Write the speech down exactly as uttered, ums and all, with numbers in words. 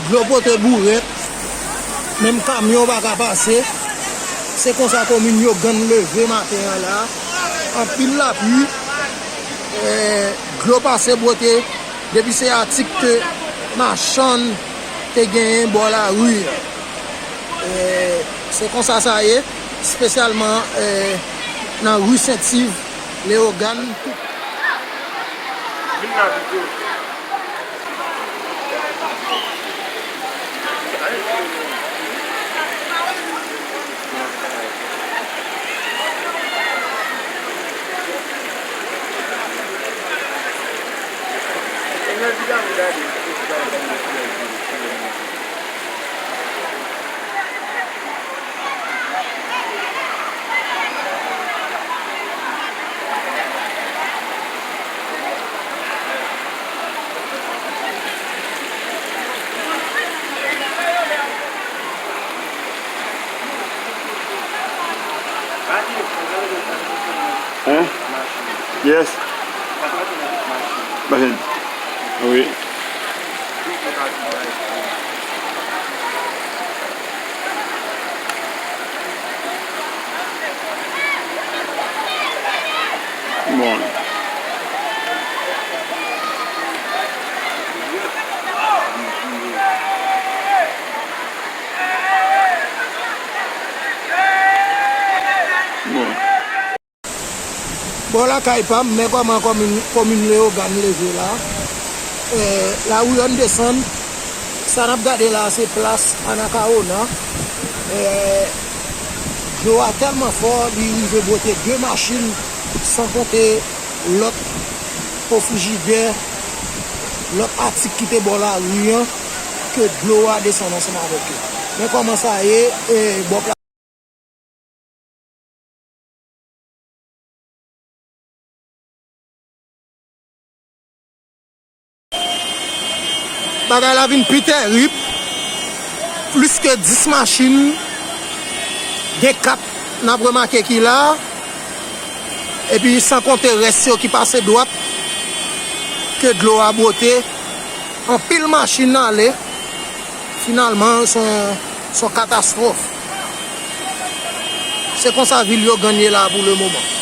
Dlo pote bourèt, menm kamyon pa ka pase. Se konsa komin Yogann leve maten an la. Anpil lapli, eh, dlo pase bwote depi se atik ke machann te genyen bò lari a. Eh, se konsa sa ye, espesyalman, eh, nan ri Sent Iv, Leyogàn, tout. Vin la pito. Hein? Yes. Machin. Wi. Bon. Bon. Bò lakay pa m, men kòman komin, komin Leyogàn leve la. Eh, lari an desann. Sa n ap gade la, se plas Anakawona. Eh, dlo a tèlman fò, li rive bwote de machin, san konte lòt po frijidè, lòt atik ki te bò lari an, ke dlo a desann ansanm avèk yo. Men kòman sa ye, eh, bò plas Bagay la vin pi tèrib. Plis ke dis machin, gen kat n ap remake ki la. Epi san konte rès yo ki pase dwat, ke dlo a bwote. Anpil machin ale. Finalman, se yon, se yon katastwòf. Se konsa vil Yogann ye la pou le moman.